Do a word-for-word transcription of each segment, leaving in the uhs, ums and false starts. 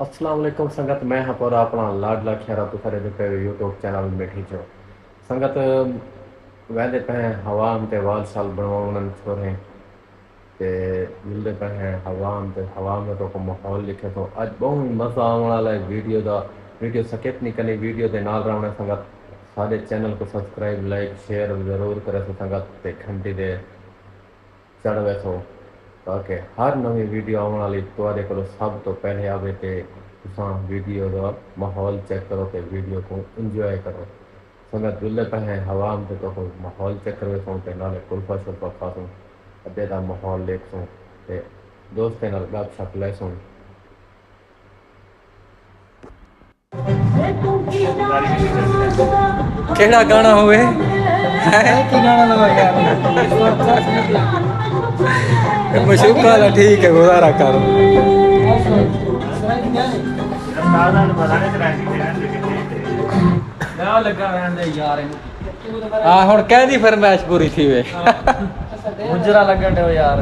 السلام علیکم سنگت، میں ہاں پورا اپنا لاڈلا کھیرا، تساں ݙیہدے پئے ہو یوٹیوب چینل میٹھی چو۔ سنگت، ویندے پئے ہیں حوام تے وال شال بݨواوݨ چھوہریں تے ملدے پئے ہیں حوام تے حوام دا تہاکوں ماحول ݙکھیسوں۔ اڄ ٻہوں ہی مزہ آوݨ والا ہے ویڈیو دا، ویڈیو سکپ نہیں کرنی، ویڈیو دے نال رہوݨے سنگت۔ ساݙے چینل کوں سبسکرائب، لائک، شیئر ضرور کریسو سنگت تے گھنٹی دے چڑھ ویسو تاکہ ہر نویں ویڈیو آوݨ والی تہاݙے کولوں سب توں پہلے آوے تے تساں ویڈیو دا ماحول چیک کرو تے ویڈیو کوں انجوائے کرو۔ سنگت، جلدے پئے ہیں حوام تے تہاکوں ماحول چیک کرویسوں تے نالے کلفا شلفا کھاسوں، ادے دا ماحول ݙیکھسوں تے دوستیں نال ڳپ شپ لیسوں۔ کیڑھا گانا ہوئے؟ ہیں؟ کی گانا لگا یار؟ مشوقہ والا ٹھیک ہے، گزارا کر۔ ہاں، ہݨ کہیں دی فرمائش پوری تھی وے۔ مجرا لڳݨ ݙیو یار۔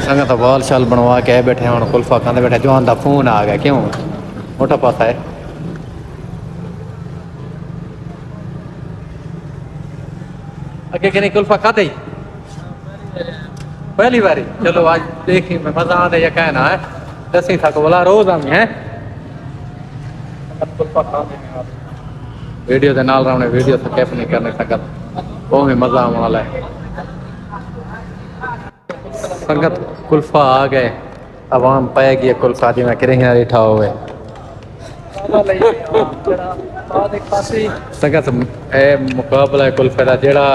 سنگت وال شال بݨوا کے آئے ٻیٹھے، ہݨ کلفا کھاندے ٻیٹھے، جوان دا فون آ ڳیا، کیوں؟ موٹا پاسا ہے۔ اڳے کݙاہیں کلفا کھادی؟ پہلی واری؟ چلو، اڄ ݙیکھیں میں مزہ آندے یا کائنا ہے۔ ݙسیں تھاکوں بھلا روز آویں ہیں۔ ویڈیو دے نال رہوݨے، ویڈیو سکپ نہیں کرݨی سنگت، ٻہوں ہی مزہ آوݨ والا ہے۔ سنگت، کلفا آ ڳئے، عوام پئے ڳئی ہے کلفا، جیویں کریہنا ݙٹھا ہووے۔ سنگت، اے مقابلہ ہے کلفے دا، جیڑھا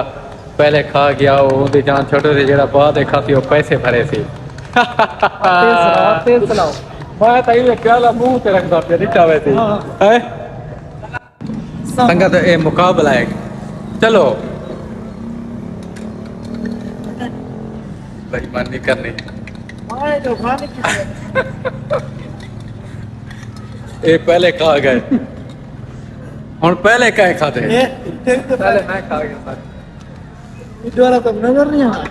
پہلے کھا ڳیا، او اوندی جان چھوڑیسی، جیڑھا بعد اچ کھاسی، او پیسے بھریسی۔ تیز سݨاؤ، تیز سݨاؤ۔ میں تاں ایویں پیالہ منہ تے رکھدا پیا، ݙٹھا ویسی۔ ہاں۔ ہیں؟ سنگت، اے مقابلہ ہے۔ چلو۔ بےایمانی کرنی۔ اے پہلے کھا ڳئے۔ ہݨ پہلے کہیں کھادے؟ اے، پہلے میں کھا ڳیا سارے۔ دوبارہ تو نظر نہیں آنا۔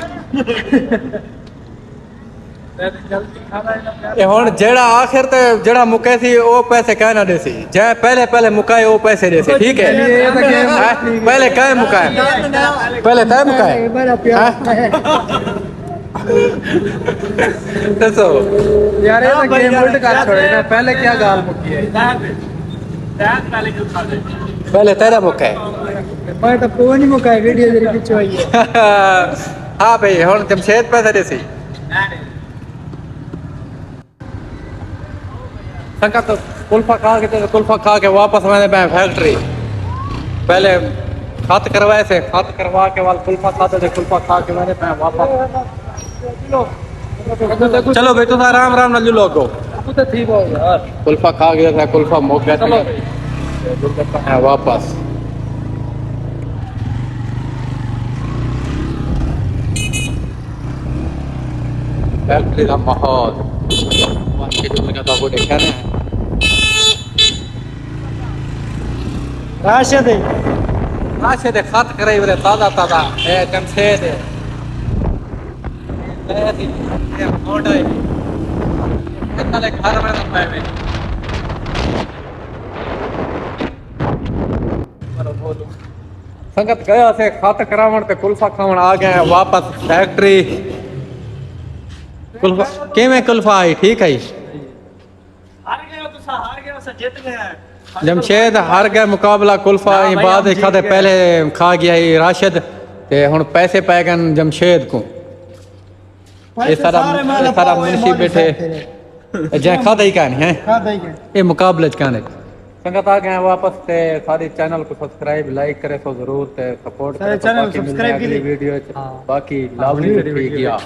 اے ہݨ جیڑھا آخر تے جیڑھا مکیسی، او پیسے کہیں نہ ݙیسی۔ جیں پہلے پہلے مکائے، او پیسے ݙیسی، ٹھیک ہے؟ اے تاں گیم ہاں؟ پہلے کہیں مکائے؟ پہلے تیں مکائے؟ ہاں؟ ݙسو۔ یار، اے تاں گیم الٹ کر چھوڑے نا۔ پہلے کیا ڳالھ مکی ہے؟ پہلے تیݙا مکائے۔ میں تاں کوئی نہیں مکائے، ویڈیو جیڑھی پچھوں آئی ہے۔ ہاں بھئی، ہݨ جمشید پیسے ݙیسی۔ سنگت، کلفا کھا کے تے کلفا کھا کے واپس ویندے پئے فیکٹری۔ پہلے خط کروائے سے، خط کروا کے وال کلفا کھادے تے کلفا کھا کے ویندے پئے واپس۔ چلو بھئی، تساں آرام آرام نال جلو اڳوں۔ کلفا کھا ڳئے تھے، کلفا مک ڳئے تھے۔ واپس۔ فیکٹری دا ماحول۔ باقی جو لگا تھا وہ دیکھا نا۔ راشد ہے۔ راشد ہے، خط کرے ورے تازہ تازہ۔ اے جمشید ہے۔ اے تھی، اے موٹا ہے۔ اتنا لے گھر میں نہ پائے۔ سنگت ڳئے ہاسے خط کراوݨ تے کلفا کھاوݨ آ ڳئے ہیں واپس فیکٹری۔ کلفا، کیویں کلفا آئی؟ ٹھیک آئی؟ ہار ڳئے ہو تساں، ہار ڳئے ہو، اساں جت ڳئے ہیں۔ جمشید ہار ڳئے مقابلہ کلفا، ایں بعد کھادے، پہلے کھا ڳیا ہئی راشد، تے ہݨ پیسے پئے ڳئے جمشید کوں۔ اے سارا، اے سارا منشی ٻیٹھے۔ اے جیں کھادا ہی کائنی ہے۔ کھادا ہی کائنی۔ اے مقابلے اچ کائنی۔ سنگت آ ڳئے ہیں واپس تے ساݙے چینل کوں سبسکرائب، لائک کریسو ضرور تے سپورٹ کریسو۔ باقی ملدے ہیں اڳلی ویڈیو اچ۔ ہاں۔ باقی لازمی تھی ڳیا۔